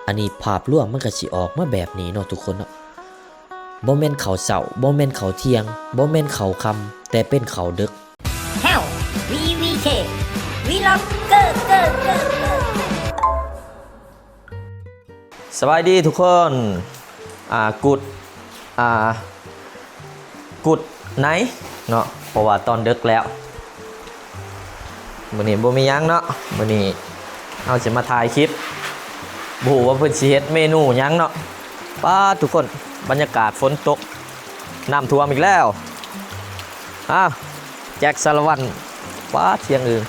ອັນນີ້ພາບລວມມັນກໍຊິອອກມາແບບນີ້ເນາະທຸກຄົນເນາະ. ບໍ່ແມ່ນເຂົ້າເຊົ້າ, ບໍ່ແມ່ນເຂົ້າທ່ຽງ, ບໍ່ແມ່ນເຂົ້າຄ່ຳ, ແຕ່ເປັນເຂົ້າດຶກ. Health ວີ ວີ ເຄ Vlogger. ສະບາຍດີທຸກຄົນ. ອ່າ ກຸດ ອ່າ ກຸດໄນເນາະ ເພາະວ່າຕອນເດິກແລ້ວ. ມື້ນີ້ບໍ່ມີຫຍັງເນາະ, ມື້ນີ້ເຮົາຊິມາຖ່າຍຄລິບ, ບໍ່ຮູ້ວ່າເພິ່ນຊິເຮັດເມນູຫຍັງເນາະ. ປາດ ທຸກຄົນ, ບັນຍາກາດຝົນຕົກ, ນ້ຳຖ້ວມອີກແລ້ວ. ອ້າວ ແຈັກສາລະວັນ. ປາດ ທຽງອື່ນ.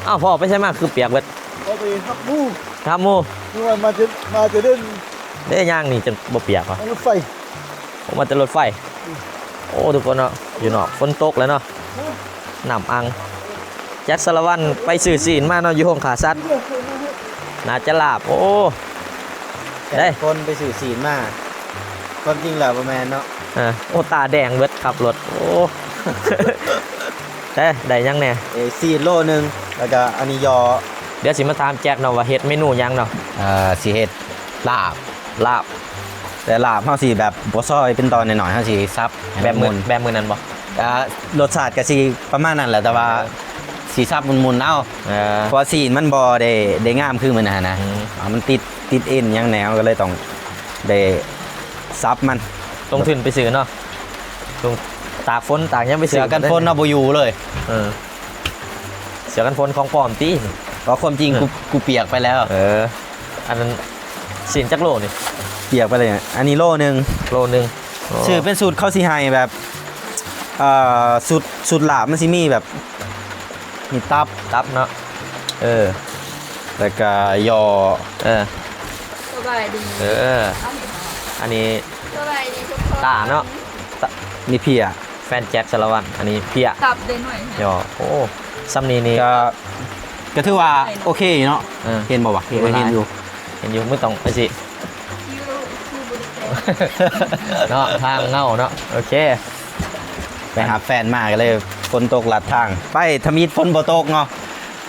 ອ້າວ ພໍ່ໄປໃສມາຄືປຽກເບິດ? ເອົາໄປຮັບໝູ່. ຮັບໝູ່? ເມື່ອວານມາແຕ່ ມາແຕ່ເດີ່ນ. ເດ້ ຍ່າງນີ້ຈົນບໍ່ປຽກຫວາ? ເອົາລົດໄຟ. ໂອ້ ມາແຕ່ລົດໄຟ. ອືມ. ໂອ້ ທຸກຄົນເນາະ, ຢູ່ນອກຝົນຕົກແລ້ວເນາະ, ນ້ຳອັ່ງ. ແຈັກສາລະວັນໄປຊື້ຊີ້ນມາເນາະ ຢູ່ໂຮງຂ້າສັດ. ໜ້າຈະລາບ. ໂອ້ ເດ້ ຄົນໄປຊື້ຊີ້ນມາ. ຄວາມຈິງແລ້ວບໍ່ແມ່ນເນາະ. ເອີ ໂອ້ ຕາແດງເບິດ ຂັບລົດ. ໂອ້ ເດ້ ໄດ້ຫຍັງແດ່? ເອີ ຊີ້ນໂລໜຶ່ງ ແລ້ວກະອັນນີ້ຍໍ. ດຽວຊິມາຖາມແຈັກເນາະວ່າເຮັດເມນູຫຍັງເນາະ? ເອີ ຊິເຮັດລາບ. ລາບ. ແຕ່ລາບເຮົາຊິແບບບໍ່ຊອຍເປັນຕອນນ້ອຍໆ, ເຮົາຊິສັບໃຫ້ມັນໝຸ່ນ. ແບບມື້ ແບບມື້ນັ້ນບໍ່? ກະລົດຊາດກະຊິປະມານນັ້ນແຫຼະ, ແຕ່ວ່າ ເອີ ຊິສັບໝຸ່ນໆເອົາ. ເອີ ເພາະວ່າຊີ້ນມັນບໍ່ໄດ້ ໄດ້ງາມຄືມື້ນັ້ນນະ. ອືມ. ເອົາມັນຕິດ ຕິດເອັນຫຍັງແດ່, ເຮົາກໍເລີຍຕ້ອງໄດ້ສັບມັນ. ລົງທຶນໄປຊື້ເນາະ, ລົງ ຕາກຝົນຕາກຫຍັງໄປຊື້. ເສື້ອກັນຝົນເນາະ ບໍ່ຢູ່ເລີຍ. ເອີ ເສື້ອກັນຝົນຂອງປອມຕິ? ເພາະຄວາມຈິງ ເອີ ກູ ກູປຽກໄປແລ້ວ. ເອີ ອັນນັ້ນຊີ້ນຈັກໂລນີ້? ປຽກໄປເລີຍ. ອັນນີ້ໂລໜຶ່ງ. ໂລໜຶ່ງ. ອໍ ຊື້ເປັນຊຸດ ເຂົາຊິໃຫ້ແບບ ເອີ ຊຸດ ຊຸດລາບມັນຊິມີແບບ ມີຕັບ ຕັບເນາະ. ເອີ ແລ້ວກະຍໍ. ເອີ ສະບາຍດີ. ເອີ ອັນນີ້ ສະບາຍດີທຸກຄົນ. ຕາເນາະ ຕາ ນີ້ເພຍ ແຟນແຈັກສາລະວັນ. ອັນນີ້ເພຍ ຕັບໄດ້ໜ້ອຍ. ຍໍ. ໂອ້ ສ່ຳນີ້ນີ້ ກະ ກະຖືວ່າໂອເຄເນາະ. ເອີ ເຫັນບໍ່ວະ? ເຫັນ ເຫັນຢູ່ ເຫັນຢູ່. ມື້ຕ້ອງໄປຊິ ເນາະ ທາງເງົາເນາະ. ໂອເຄ ໄປຮັບແຟນມາກໍເລີຍຝົນຕົກລັດທາງ. ໄປທຳອິດຝົນບໍ່ຕົກເນາະ,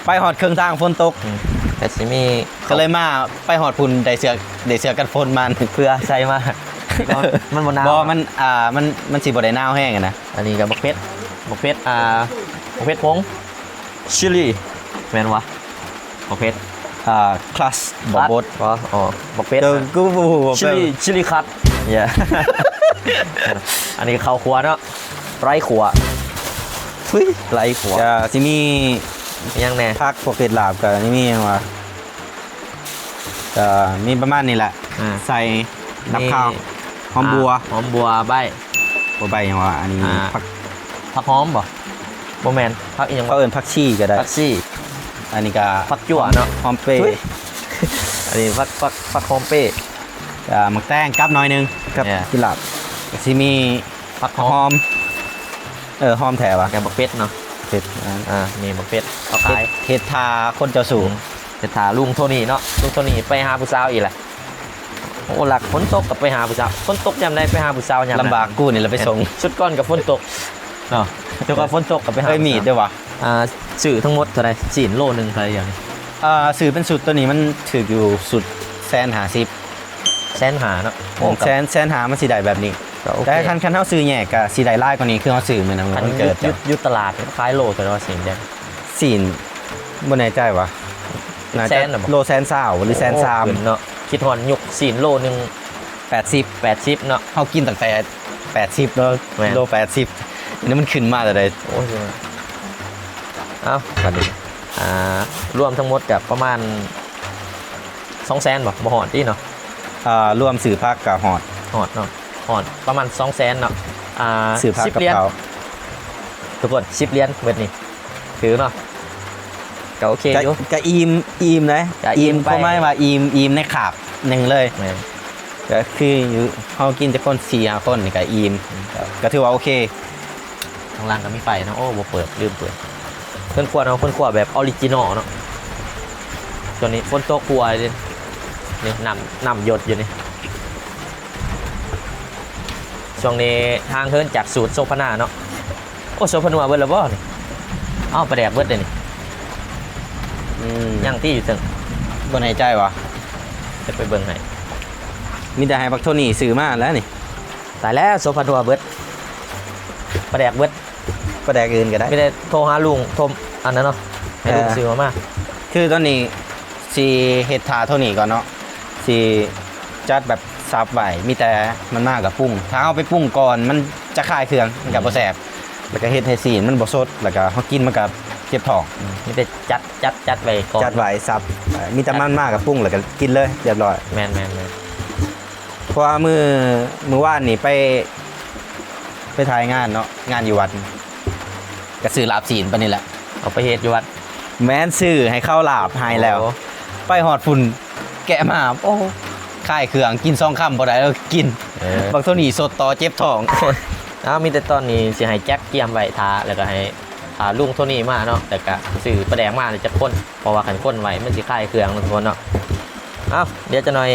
ໄປຮອດເຄິ່ງທາງຝົນຕົກ. ອືມ ກໍຊິມີ ກໍເລີຍມາ ໄປຮອດພຸ້ນໄດ້ເສື້ອ ໄດ້ເສື້ອກັນຝົນມາ ເພື່ອໃສ່ມາ. ມັນບໍ່ໜາວ. ບໍ່ ມັນ ອ່າ ມັນ ມັນຊິບໍ່ໄດ້ໜາວແຮງນະ. ອັນນີ້ກໍບັກເຜັດ ບັກເຜັດ ອ່າ ບັກເຜັດຜົງ ຊິລີ ແມ່ນຫວາ? ບັກເຜັດ ອ່າ ຄຣັດ ບໍ່ບົດ. ອໍ ບັກເຜັດ ເອີ ກູບໍ່ຮູ້ ຊິລີ ຊິລີຄຣັດ. ອັນນີ້ເຂົ້າຄົວເນາະ ໄລຄົວ. ເຮີ້ຍ ໄລຄົວ. ກະຊິມີຫຍັງແດ່? ຜັກ ພວກເຜັດລາບ ກະຊິມີຫຍັງຫວາ? ກະມີປະມານນີ້ແຫຼະ. ອ່າ ໃສ່ ມີ ດັບຄາວ ຫອມບົວ ອ່າ ຫອມບົວ ໃບ ບໍ່ ໃບຫຍັງຫວາ? ອັນນີ້ ອ່າ ຜັກ ຜັກຫອມບໍ່? ບໍ່ແມ່ນ ຜັກອີ່ຫຍັງຫວາ? ເຂົາເອີ້ນຜັກຊີກໍໄດ້ ຜັກຊີ. ອັນນີ້ກໍຜັກຈົວເນາະ ຫອມເປ. ເຮີ້ຍ ອັນນີ້ຜັກ ຜັກ ຜັກຫອມເປ. ອ່າ ໝາກແຕງກັບໜ້ອຍໜຶ່ງ ກັບ ເອີ ກິນລາບ. ກໍຊິມີຜັກຫອມ ຫອມ ເອີ ຫອມແທ້ຫວາ? ແລ້ວບັກເຜັດເນາະ ເຜັດ. ອ່າ ອ່າ ນີ້ບັກເຜັດ ເອົາຂາຍ ເຮັດ ເຮັດຖ້າຄົນເຈົ້າຊູ້. ອືມ ເຮັດຖ້າລຸງໂທນີ້ເນາະ ລຸງໂທນີ້ໄປຫາຜູ້ສາວອີກແຫຼະ. ໂອ້ ຫຼັກ ຝົນຕົກກໍໄປຫາຜູ້ສາວ, ຝົນຕົກຍາມໃດໄປຫາຜູ້ສາວຍາມນັ້ນ. ລຳບາກ ກູນີ້ລະໄປສົ່ງ. ຊຸດກ່ອນກໍຝົນຕົກເນາະ, ຖືວ່າຝົນຕົກກໍໄປຫາ. ເຄີຍມີດດ້ວຍຫວາ? ອ່າ ຊື້ທັງໝົດເທົ່າໃດ? ຊີ້ນໂລໜຶ່ງເທົ່າໃດດຽວນີ້? ອ່າ ຊື້ເປັນຊຸດ ໂຕນີ້ມັນຖືກຢູ່ຊຸດແສນຫ້າສິບ. ແສນຫ້າເນາະ. ໂອ້ ແສນ ແສນຫ້າມັນຊິໄດ້ແບບນີ້. ກໍໂອເຄ. ແຕ່ຄັນ ຄັນເຮົາຊື້ແຍກກໍຊິໄດ້ຫຼາຍກວ່ານີ້ ຄືເຮົາຊື້ມື້ນັ້ນ ວັນເກີດ. ຢູ່ຕະຫຼາດຂາຍໂລເທົ່າໃດວະ? ຊີ້ນແດງ ຊີ້ນ ບໍ່ແນ່ໃຈວ່າ ໜ້າຈະໂລແສນຊາວ ຫຼື ແສນສາມ. ໂອ້ ຂຶ້ນເນາະ. ຄິດຮອດຍຸກຊີ້ນໂລໜຶ່ງ ແປດສິບ ແປດສິບເນາະ. ເຮົາກິນຕັ້ງແຕ່ແປດສິບເນາະ. ແມ່ນ ໂລແປດສິບ ອັນນີ້ມັນຂຶ້ນມາເທົ່າໃດ? ໂອ້ຍ ເອົ້າ ບັດນີ້ ອ່າ ລວມທັງໝົດກໍປະມານສອງແສນບໍ່? ບໍ່ຮອດຕິເນາະ. ອ່າ ລວມຊື້ຜັກກໍຮອດ ຮອດເນາະ ຮອດປະມານສອງແສນເນາະ. ອ່າ ຊື້ຜັກກັບເຂົ້າ ສິບຫຼຽນ ທຸກຄົນ ສິບຫຼຽນເບິດນີ້ ຖືເນາະ ກໍໂອເຄຢູ່. ກໍອີ່ມ ອີ່ມເດ້ ກໍອີ່ມໄປ ຄວາມໝາຍວ່າອີ່ມ ອີ່ມໃນຄາບໜຶ່ງເລີຍ. ແມ່ນ ກໍຄືຢູ່ເຮົາກິນແຕ່ຄົນສີ່ຫ້າຄົນນີ້ກໍອີ່ມ ອືມ ກໍ ກໍຖືວ່າໂອເຄ. ທາງຫຼັງກໍມີໄຟເນາະ. ໂອ້ ບໍ່ເປີດ ລືມເປີດ. ເຮືອນຄົວເນາະ ເຮືອນຄົວແບບອໍຣິຈິນໍເນາະ. ຊ່ວງນີ້ຝົນຕົກຫົວເດ້ ນີ້ ນ້ຳ ນ້ຳຢົດຢູ່ນີ້. ຊ່ວງນີ້ຫ່າງເຫີນຈາກສູດໂສພະນາເນາະ. ໂອ້ ໂສພະນາເບິດແລ້ວບໍ່ນີ້? ເອົ້າ ປາແດກເບິດເດ້ນີ້. ອືມ ຍັງຕິຢູ່ເທິງ. ບໍ່ແນ່ໃຈຫວາ? ເອີ ໄປເບິ່ງໃຫ້ ມີແຕ່ໃຫ້ບັກໂທນີ້ຊື້ມາແລ້ວນີ້. ຕາຍແລ້ວ ໂຊພານົວເບິດ ປາແດກເບິດ ປາແດກອື່ນກໍໄດ້ ມີແຕ່ໂທຫາລຸງ ໂທອັນນັ້ນເນາະ ໃຫ້ລຸງ ເອີ ຊື້ມາ. ຄືຕອນນີ້ຊິເຮັດຖ້າໂທນີ້ກ່ອນເນາະ ຊິຈັດແບບສັບໄວ້ ມີແຕ່ມັນມາກໍປຸງ ຖ້າເຮົາໄປປຸງກ່ອນມັນຈະຄາຍເຄື່ອງ ມັນກໍບໍ່ແຊບ ແລ້ວກໍເຮັດໃຫ້ຊີ້ນມັນບໍ່ສົດ ແລ້ວກໍເຮົາກິນມັນກໍເຈັບທ້ອງ. ອືມ ມີແຕ່ຈັດ ຈັດ ຈັດໄວ້ກ່ອນ ຈັດໄວ້ສັບ ມີແຕ່ມັນມາກໍປຸງ ແລ້ວກໍກິນເລີຍ ຮຽບຮ້ອຍ. ແມ່ນໆໆ ເພາະວ່າມື້ ມື້ວານນີ້ໄປ ໄປຖ່າຍງານເນາະ ງານຢູ່ວັດ ກໍຊື້ລາບຊີ້ນໄປນີ້ແຫຼະ ເອົາໄປເຮັດຢູ່ວັດ. ແມ່ນ ຊື້ໃຫ້ເຂົາລາບໃຫ້ແລ້ວ ໂອ້ ໄປຮອດພຸ້ນແກະມາ ໂອ້ ຄາຍເຄື່ອງ ກິນສອງຄຳບໍ່ໄດ້ ເອົາກິນ ເອີ ບັກໂທນີ້ສົດຕໍ່ເຈັບທ້ອງ. ເອົາ ມີແຕ່ຕອນນີ້ຊິໃຫ້ແຈັກກຽມໄວ້ຖ້າ ແລ້ວກໍໃຫ້ ຖ້າລຸງໂທນີ້ມາເນາະ ແລ້ວກໍຊື້ປາແດກມາຈັກຄົນ ເພາະວ່າຄັນຄົນໄວ້ມັນຊິຄາຍເຄື່ອງເນາະ ທຸກຄົນເນາະ. ເອົາ ດຽວຈັກໜ່ອຍ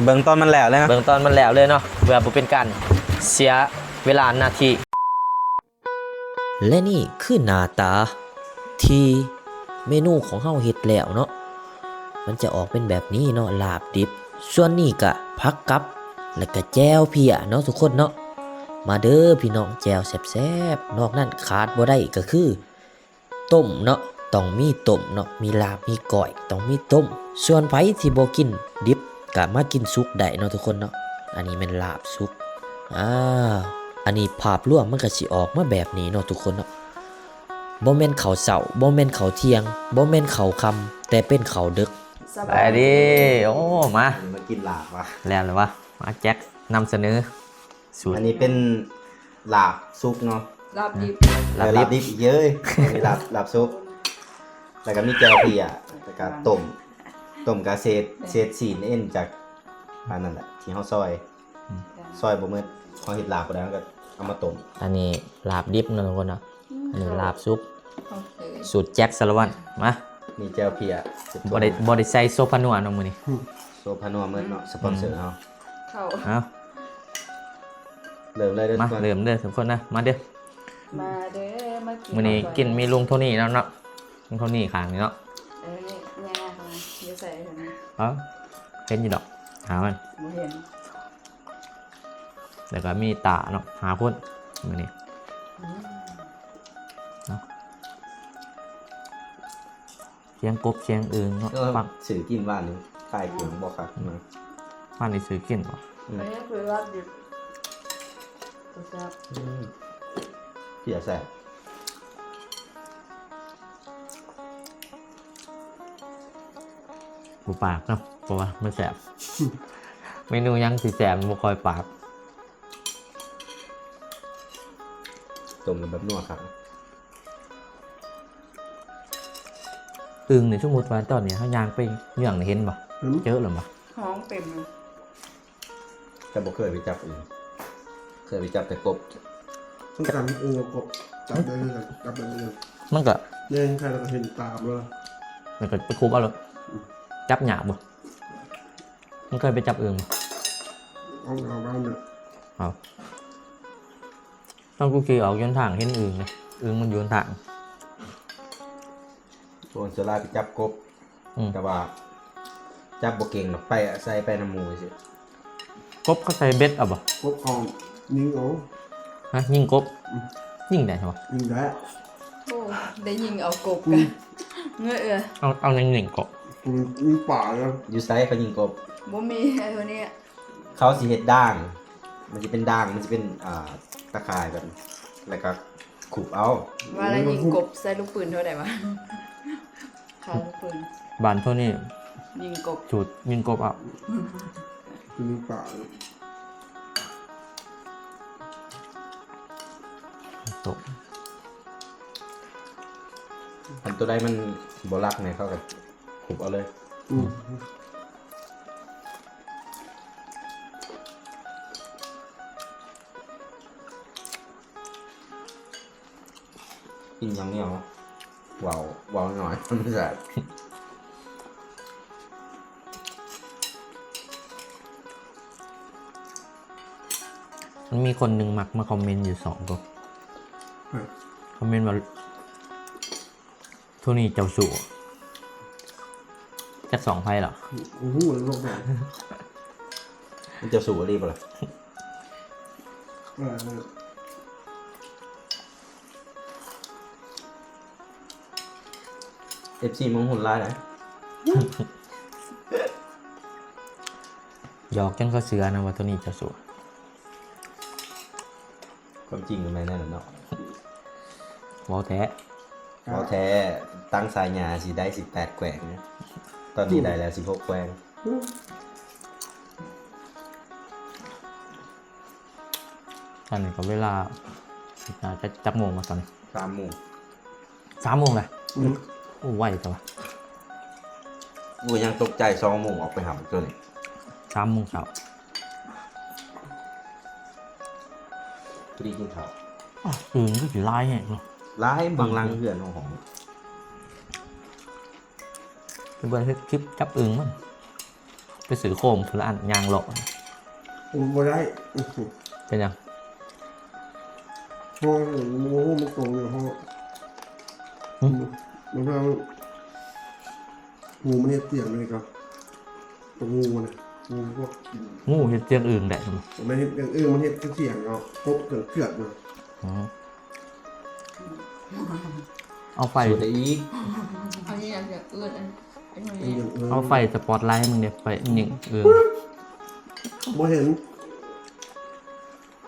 ເບິ່ງຕອນມັນແລ້ວເລີຍເນາະ ເບິ່ງຕອນມັນແລ້ວເລີຍເນາະ ເພື່ອບໍ່ເປັນການເສຍເວລານາທີ. ແລະນີ້ຄືໜ້າຕາທີ່ເມນູຂອງເຮົາເຮັດແລ້ວເນາະ ມັນຈະອອກເປັນແບບນີ້ເນາະ ລາບດິບ. ສ່ວນນີ້ກະຜັກກັບ ແລະກະແຈ່ວເພຍເນາະ ທຸກຄົນເນາະ. ມາເດີພີ່ນ້ອງ ແຈ່ວແຊບໆ. ນອກນັ້ນຂາດບໍ່ໄດ້ກໍຄື ຕົ້ມເນາະ ຕ້ອງມີຕົ້ມເນາະ ມີລາບມີກ້ອຍຕ້ອງມີຕົ້ມ. ສ່ວນໃຜທີ່ບໍ່ກິນດິບກະມາກິນສຸກໄດ້ເນາະ ທຸກຄົນເນາະ. ອັນນີ້ແມ່ນລາບສຸກ ອາ ອັນນີ້ພາບລວມມັນກະຊິອອກມາແບບນີ້ເນາະ ທຸກຄົນເນາະ. ບໍ່ແມ່ນເຂົ້າເຊົ້າ ບໍ່ແມ່ນເຂົ້າທ່ຽງ ບໍ່ແມ່ນເຂົ້າຄ່ຳ ແຕ່ເປັນເຂົ້າດຶກ. ສະບາຍດີ ໂອ້ ມາ ມາກິນລາບວ່າ ແລ້ວລະວ່າ ມາແຈັກນຳສະເໜີ. ສູດ ອັນນີ້ເປັນລາບສຸກເນາະ ລາບດິບ ເອີ ລາບດິບ ລາບດິບອີກເອີຍ ອັນນີ້ລາບ ລາບສຸກ ແລ້ວກໍມີແຈ່ວເພຍ ແລ້ວກໍຕົ້ມ ຕົ້ມກະເສດ ເສດຊີ້ນເອັນຈາກອັນນັ້ນແຫຼະທີ່ເຮົາຊອຍ ອືມ ຊອຍບໍ່ໝົດ ເຮົາເຮັດລາບບໍ່ໄດ້ ເຮົາກໍເອົາມາຕົ້ມ. ອັນນີ້ລາບດິບເນາະ ທຸກຄົນເນາະ ອືມ ອັນນີ້ລາບສຸກ ໂອເຄ ສູດແຈັກສາລະວັນ. ມາ ມີແຈ່ວເພຍ ບໍ່ໄດ້ ບໍ່ໄດ້ໃສ່ໂຊພານົວເນາະມື້ນີ້ ໂຊພານົວໝົດເນາະ ສະປອນເຊີເຮົາ. ເຂົ້າ ເອົາ ເລີ່ມເລີຍເດີ ມາ ທຸກຄົນ ເລີ່ມເດີທຸກຄົນນະ ມາເດີ ມາເດີ ມາກິນ. ມື້ນີ້ກິນມີລຸງໂທນີ້ນຳເນາະ ລຸງໂທນີ້ຂ້າງນີ້ເນາະ ເອີ ນີ້ ນີ້ນະ ຢູ່ໃສຫັ້ນນະ ເອົາ ເຫັນຢູ່ດອກ ຫາມັນ ບໍ່ເຫັນ ແລ້ວກໍມີຕາເນາະ ຫ້າຄົນມື້ນີ້ ອືມ ເນາະ ສຽງກົບສຽງອຶ່ງເນາະ ເອີ ຟັງ ຊື້ກິນວານນີ້ຂາຍເຄື່ອງບໍ່ຄັກນະ ວານນີ້ຊື້ກິນບໍ່ ອືມ ອັນນີ້ຄືລາບດິບ ແຊບ ອືມ ເພຍແຊບ ບໍ່ປາກເນາະ ເພາະວ່າມັນແຊບ ເມນູຫຍັງທີ່ແຊບມັນບໍ່ຄ່ອຍປາກ ຕົ້ມແບບນົວຄັກ. ອຶ່ງນີ້ ສົມມຸດວ່າຕອນນີ້ເຮົາຍ່າງໄປເຫືອງນີ້ເຫັນບໍ່? ເຫັນ ເຈີແລ້ວບໍ່? ຫ້ອງເຕັມຢູ່ ແຕ່ບໍ່ເຄີຍໄປຈັບອຶ່ງ ເຄີຍໄປຈັບແຕ່ກົບ ຄືກັນ ອຶ່ງກັບກົບ ຈັບໄດ້ຄືກັນ ຈັບໄດ້ຄືກັນ ມັນກະ ແຍ່ງໃສ່ແລ້ວກໍເຫັນຕາມແລ້ວ ແລ້ວກໍໄປຄຸບເອົາໂລດ ອືມ ຈັບຍາກບໍ່? ມັນເຄີຍໄປຈັບອຶ່ງບໍ່? ເອົາ ເອົາ ເອົາ ເອົາ ຕອນກູຂີ່ອອກຢູ່ຫົນທາງເຫັນອຶ່ງເດ້ ອຶ່ງມັນຢູ່ຫົນທາງ ໂດນສ່ວນຫຼາຍໄປຈັບກົບ ອືມ ແຕ່ວ່າຈັບບໍ່ເກັ່ງດອກ ໄປ ໃສ່ໄປນຳໝູ່ຊື່ ກົບເຂົາໃສ່ເບັດເອົາບໍ່? ກົບເຂົາຍິງເອົາ ຮະ ຍິງກົບ ອືມ ຍິງໄດ້ບໍ່? ຍິງໄດ້ ໂອ້ ໄດ້ຍິງເອົາກົບ ອືມ ເງີຍເອີ ເອົາ ເອົາຫຍັງຍິງກົບ? ອືມ ຍິງປາເນາະ ຢູ່ໃສເຂົາຍິງກົບ? ບໍ່ມີ ໄອ້ໂທນີ້ ເຂົາຊິເຮັດດາງ ມັນຊິເປັນດາງ ມັນຊິເປັນ ອ່າ ຕາຂ່າຍແບບ ແລ້ວກໍຂຸບເອົາ ວ່າແລ້ວຍິງກົບໃສ່ລູກປືນເທົ່າໃດວະ? ຄ່າລູກປືນ ບ້ານເທົ່ານີ້ຍິງກົບ ສູດຍິງກົບເອົາ ຍິງປາ ຕົກ ຄັນຕົວໃດມັນບໍ່ລັກແນ່ ເຂົາກໍຂຸບເອົາເລີຍ ອືມ ກິນຢ່າງໜຽວ ເວົ້າ ເວົ້າໜ້ອຍ ມັນແຊບ ມັນມີຄົນໜຶ່ງມັກມາຄອມເມັນຢູ່ສອງຕົວ ໃຜ? ຄອມເມັນວ່າ ໂທນີ້ເຈົ້າຊູ້ ຈັກສອງໃຜລະ? ໂອ້ໂຫ ໂລກແບບ ມັນຈະສູ້ອີ່ຫຼີບໍ່ລະ? ເອີ ເອັຟຊີມັນຮຸນແຮງຫຼາຍນະ. ຫຍອກຈົນເຂົາເຊື່ອນະວ່າໂຕນີ້ຈະສູ້. ຄວາມຈິງກໍແມ່ນນັ້ນແຫຼະເນາະ. ເວົ້າແທ້ ເວົ້າແທ້. ຕັ້ງສາຍຫຍ້າຊິໄດ້ສິບແປດແຂວງ ຕອນນີ້ໄດ້ແລ້ວສິບຫົກແຂວງ. ຕອນນີ້ກໍເວລາ ໜ້າຈະຈັກໂມງວະຕອນນີ້? ສາມໂມງ. ສາມໂມງແລ້ວ. ອືມ. ໂອ້ ໄວແທ້ວະ. ໂອ້ ຍັງຕົກໃຈ ສອງໂມງອອກໄປຫາເທື່ອນີ້. ສາມໂມງເຊົ້າ. ພໍດີກິນເຂົ້າ. ອາ ອຶ່ງຄືຊິຫຼາຍແຮງເນາະ. ຫຼາຍ ເບິ່ງຫຼັງເຮືອນເຮົາ. ໄປເບິ່ງເຮັດຄລິບຈັບອຶ່ງມັນ ໄປຊື້ໂຄມພຸ້ນລະອັນ ຍ່າງເລາະ. ໂອ້ ບໍ່ໄດ້. ເປັນຫຍັງ? ເພາະວ່າ ໂອ້ ມັນຕົງຢູ່ ເພາະ ຫຶ? ມັນ ມັນ ງູມັນເຮັດສຽງເລີຍກໍ ຕົວງູນະ ງູພວກ ງູເຮັດສຽງອຶ່ງໄດ້. ມັນເຮັດສຽງອຶ່ງ ມັນເຮັດສຽງເນາະ ກົບເກືອກເນາະ. ອືມ. ເອົາໄຟ ສູດໄດ້ອີກ. ອັນນີ້ນະ ເອີ ອັນ ອັນນີ້ ເອົາໄຟສະປອດໄລມັນເດ ໄຟຍິງອຶ່ງ. ບໍ່ເຫັນ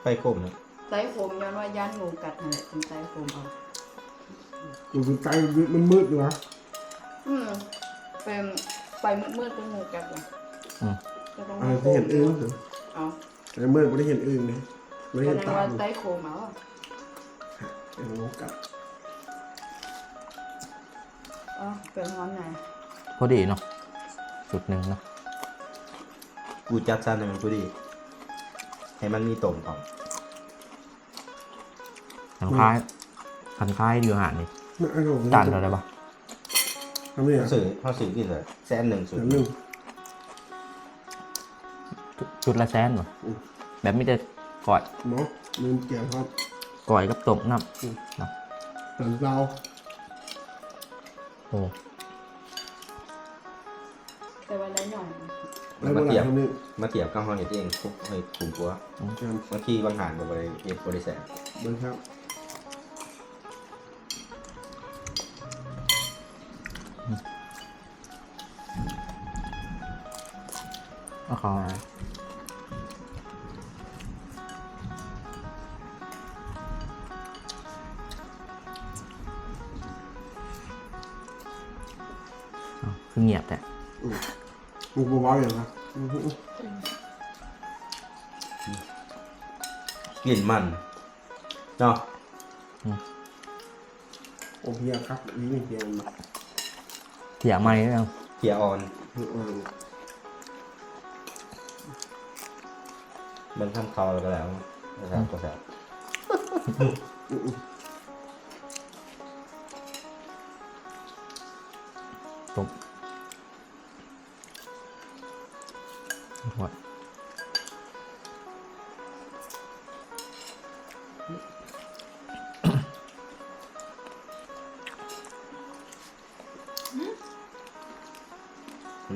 ໄຟຄົມນະ. ໄຕ້ໂຄມ ຍ້ອນວ່າຢ້ານງູກັດຫັ້ນແຫຼະ ຈຶ່ງໄຕ້ໂຄມເອົາ. ມັນຄືໄຕ້ມືດໆຢູ່ຫວາ? ອືມ ເປັນໄຟມືດໆ ເປັນງູກັດຫວາ? ອືມ. ກໍຕ້ອງ ອັນນັ້ນຄືເຫັນອຶ່ງ. ເອົາ ແຕ່ມື້ບໍ່ໄດ້ເຫັນອຶ່ງເດ້ ບໍ່ໄດ້ເຫັນຕາ. ແຕ່ວ່າໄຕ້ໂຄມເອົາ ເຫັນງູກັດ. ອໍ ເປັນຮ້ອນນະ ພໍດີເນາະ ຊຸດໜຶ່ງເນາະ. ກູຈັດຊັ້ນໃຫ້ມັນພໍດີ ໃຫ້ມັນມີຕົງພ້ອມ. ຄັນຂາຍ ຄັນຂາຍຢູ່ຮ້ານນີ້ ມັນອະໂລ ຈານເທົ່າໃດວະ? ທຳນີ້ ເຮົາຊື້ ເຮົາຊື້ກິນເລີຍ ແສນໜຶ່ງຊຸດໜຶ່ງ. ຊຸດລະແສນບໍ່? ອືມ. ແບບມີແຕ່ກ້ອຍ? ບໍ່ ມີແກງພ້ອມ ກ້ອຍກັບຕົ້ມນ້ຳ. ອືມ. ເນາະ ຕອນເຊົ້າ. ໂອ້ ແຕ່ວ່າໄດ້ໜ້ອຍ. ແລ້ວມາທຽບ ມາທຽບກັບເຮົາເຮັດເອງ ເຮົາເຮັດກຸ້ມກວ່າ. ອືມ. ບາງທີບາງຮ້ານກໍບໍ່ໄດ້ເຮັດ ບໍ່ໄດ້ແຊບ. ເບິ່ງຄັບ. ເອົາເຂົ້າມາ ອ້າວ ຄືງຽບແທ້? ອືມ ກູບໍ່ເວົ້າຫຍັງນະ. ອືມ ກິ່ນມັນເນາະ. ອືມ. ໂອ້ ເພຍຄັກອີ່ຫຼີ ເພຍ ເພຍໃໝ່ເນາະ ເພຍອ່ອນ ເພຍອ່ອນ. ມັນທຳເຂົ້າແລ້ວກໍແລ້ວ ແຊບ ອືມ ກໍແຊບ. ອືມ ອືມ ອືມ ຕົ້ມ. ອືມ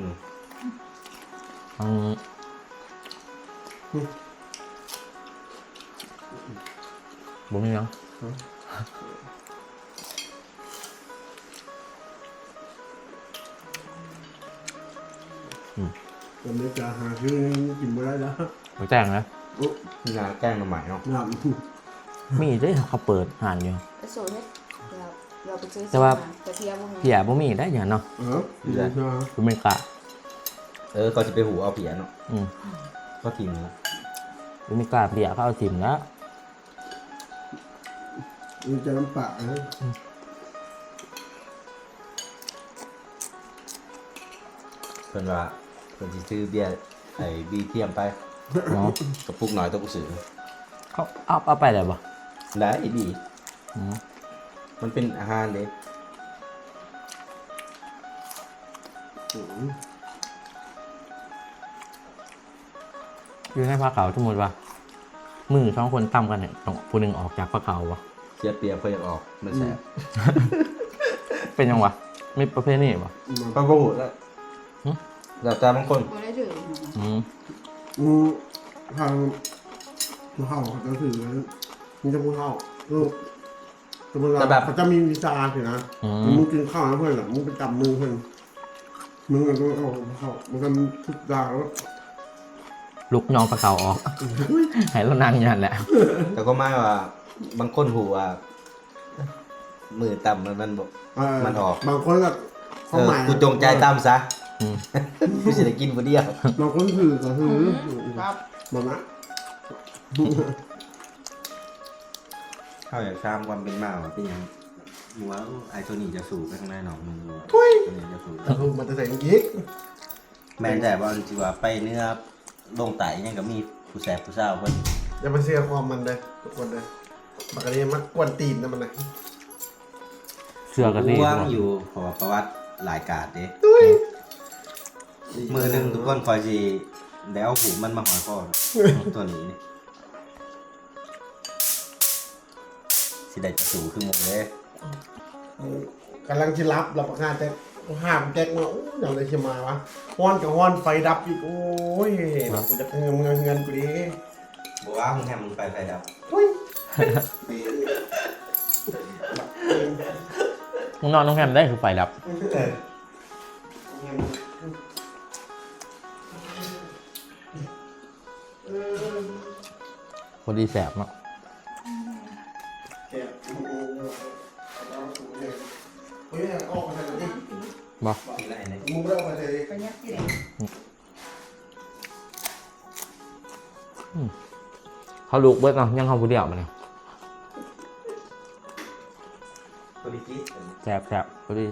ອືມ ບໍ່ມີຫຍັງ. ອືມ ອາເມລິກາຫາຊື້ກິນບໍ່ໄດ້ແລ້ວ ບໍ່ແຈ້ງນະ. ໂອ້ ໜ້າແກງໜໍ່ໄມ້ເນາະ ນ້ຳ ມີເດ້ ເຂົາເປີດຮ້ານຢູ່. ໄປໂຊເຮັດ ເຮົາ ເຮົາໄປຊື້ ແຕ່ວ່າ ມາ ແຕ່ເພຍບໍ່ມີ ເພຍບໍ່ມີໄດ໋ຫຍັງເນາະ. ເອີ ເພຍ ອາເມລິກາ ເອີ ເຂົາຊິໄປຫູເອົາເພຍເນາະ. ອືມ ເຂົາຖິ້ມແລ້ວ ອາເມລິກາເພຍເຂົາເອົາຖິ້ມແລ້ວ. ມີແຕ່ນ້ຳປາເນາະ. ອືມ ເພິ່ນວ່າເພິ່ນຊິຊື້ເບຍ ໄອ້ ບີທຽມໄປ. ອໍ ກະປຸກນ້ອຍໂຕກູຊື້. ເຂົາເອົາ ເອົາໄປໄດ້ບໍ່? ໄດ້ບີ. ອືມ ມັນເປັນອາຫານເດ້. ອືມ. ຢູ່ໃນພາເຂົາ ສົມມຸດວ່າ ມື້ສອງຄົນຕຳກັນນີ້ ຕ້ອງຜູ້ໜຶ່ງອອກຈາກພາເຂົາບໍ່? ເສຍປຽບ ຂ້ອຍຢາກອອກ ມັນແຊບ. ອືມ ເປັນຫຍັງວະ? ມີປະເພນີບໍ່? ອືມ ຂ້ອຍບໍ່ຮູ້ແລ້ວ. หึ แล้วแต่บางคน บ่ได้ถือ อืม อืม ทางผู้เฒ่าเขาจะถือ มีแต่ผู้เฒ่า ลูก ธรรมดา แต่แบบ เขาจะมีวิชาสินะ อืม มึงกินข้าวแล้วเพื่อนอะ มึงไปจับมือเพื่อน มึงก็ต้องเอาข้าว มันก็ทุกอย่างแล้ว ลุกยองปลาขาวออก อุ๊ย ให้เรานั่งอยู่หั่นแหละ แต่ก็หมายว่า บางคนฮู้ว่า มือต่ำมัน มันบ่ เออ มันออก บางคนก็ ความหมาย เออ กูจงใจต่ำซะ อืม กูสิได้กินผู้เดียว บางคนถือก็ถือ อืม ครับ บ่นะ เฮาอยากถามความเป็นมาว่าเป็นหยัง ว่า โอ้ ไอ้ตัวนี้จะสู้ไปข้างในเนาะ มึงว่า โอ้ย ตัวนี้จะสู้ แล้วมันจะใส่อีก แม่นแท้บ่ ที่ว่าไปเหนือลงใต้หยังก็มีผู้แซ่บผู้สาวเพิ่น อย่าไปเชื่อความมันเด้อ ทุกคนเด้อ บักอันนี้มันกวนตีนนะมันนะ เชื่อกันนี่ ห่วงอยู่ เพราะว่าประวัติหลายกาดเด้ ตุ้ย มื้อหนึ่งทุกคน ข้อยสิได้เอาหูมันมาห้อยคอ ตัวนี้นี่ สิได้จะสูคือหมู่เด้ กำลังสิหลับ แล้วบักห่าแจ็ค ห่าแจ็คมา โอ้ย หยังเลยสิมาวะ ฮ้อนก็ฮ้อน ไฟดับอีก โอ้ย กูจะเมือเฮือนกูเด้ บ่ว่าโรงแรมมึงไปไฟดับ ทุย มึงนอนโรงแรมได้คือไฟดับ เออ พอดีแซ่บเนาะ บ่ อืม เขาลูกเบิดเนาะ ยังเขาผู้เดียวบัดนี้ พอดีกิน แซ่บๆ พอดี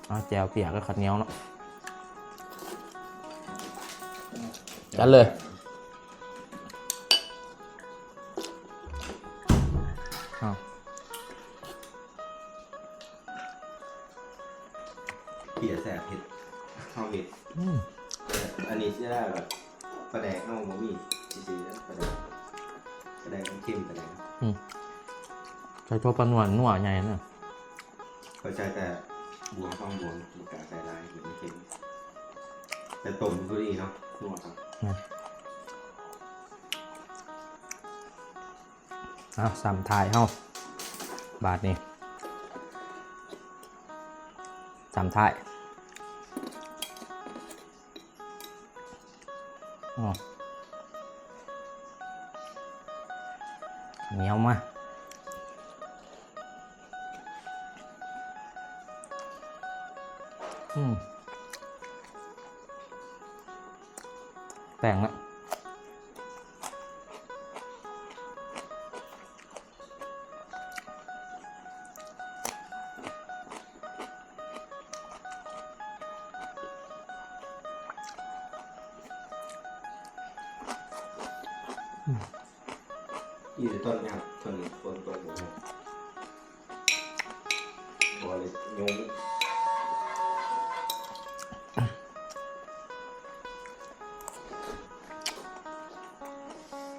เอาแจ่วเปียกกับข้าวเหนียวเนาะ จัดเลย เอา เปียแซ่บเฮ็ด เฮาเฮ็ด อืม แต่อันนี้เสียดายแบบ ปลาแดกเฮาบ่มีซื่อๆ ปลาแดก ปลาแดกมันเค็มปานใด อืม ใส่พอปลาหนวด หนวดใหญ่นะ ข้อยใส่แต่บวงสองบวง บ่กล้าใส่หลาย เดี๋ยวมันเค็ม แต่ต้มพอดีเนาะ นัวครับ อืม เอา ซ้ำท้ายเฮา บาดนี้ ซ้ำท้าย อ๋อ เหนียวมา อืม แป้งนะ อีต้นนี้ครับ ต้นนี้ฝนตกอยู่ครับ บ่เลยยุง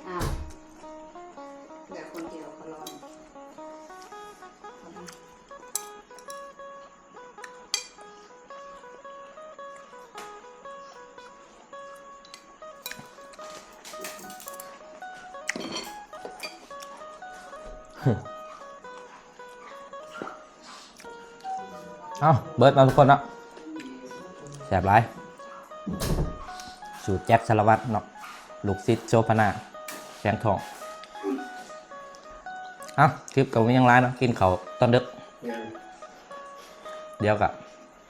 อ้าว เหลือคนเดียวก็รอด เอ้า เบิดเนาะทุกคนเนาะ แซ่บหลาย สูตรแจ็คสารวัตรเนาะ ลูกศิษย์โสภณา แสงทอง เอ้า คลิปก็บ่มีหยังหลายเนาะ กินข้าวตอนดึก เดี๋ยวก็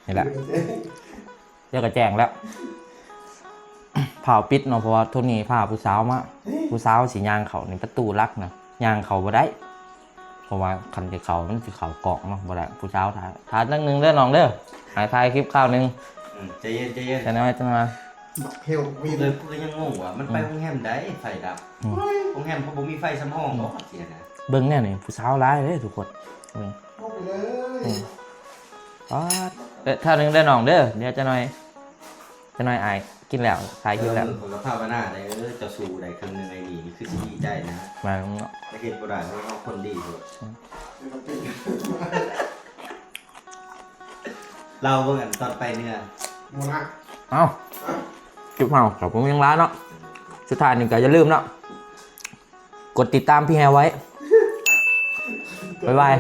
นี่แหละ เดี๋ยวก็แจ้งแล้ว ฟ้าวปิดเนาะ เพราะว่าโทนี่พาผู้สาวมา ผู้สาวสิย่างเข้านี่ประตูหลักนะ ย่างเข้าบ่ได้ เพราะว่าคันสิเข้ามันสิเข้ากล้องเนาะ บ่ได้ ผู้สาวถ่าย ถ่ายจักหนึ่งเด้อน้องเด้อ ให้ถ่ายคลิปคราวหนึ่ง อืม ใจเย็น ใจเย็น จักหน่อย จักหน่อย บักเฮล กูเลย กูก็ยังงงว่ามันไป อืม โรงแรมใดไฟดับ อืม โรงแรมเขาบ่มีไฟสำรองบ่ เสียนะ เบิ่งแนวนี้ผู้สาวหลายเด้ทุกคน เบิ่ง ลงไปเลย อืม ป๊าด เอ้ย คราวหนึ่งเด้อน้องเด้อ เดี๋ยวจักหน่อย จักหน่อยอ้ายกินแล้ว ถ่ายคลิปแล้ว เออ ข้อยก็ภาวนาได้ เออ เจ้าสู่ได้ครึ่งหนึ่งไอ้นี่ นี่คือสิดีใจนะ มาเนาะ แต่เฮ็ดบ่ได้ เพราะว่าเฮาคนดีโพด อืม เล่าเบิ่งอันตอนไปเหนือ ບໍ່ນະ ເອົ້າ ຄລິບເຮົາກໍບໍ່ມີຫຍັງຫຼາຍເນາະ ສຸດທ້າຍນີ້ກໍຢ່າລືມເນາະ ກົດຕິດຕາມພີ່ແຮວໄວ້ ບາຍບາຍ.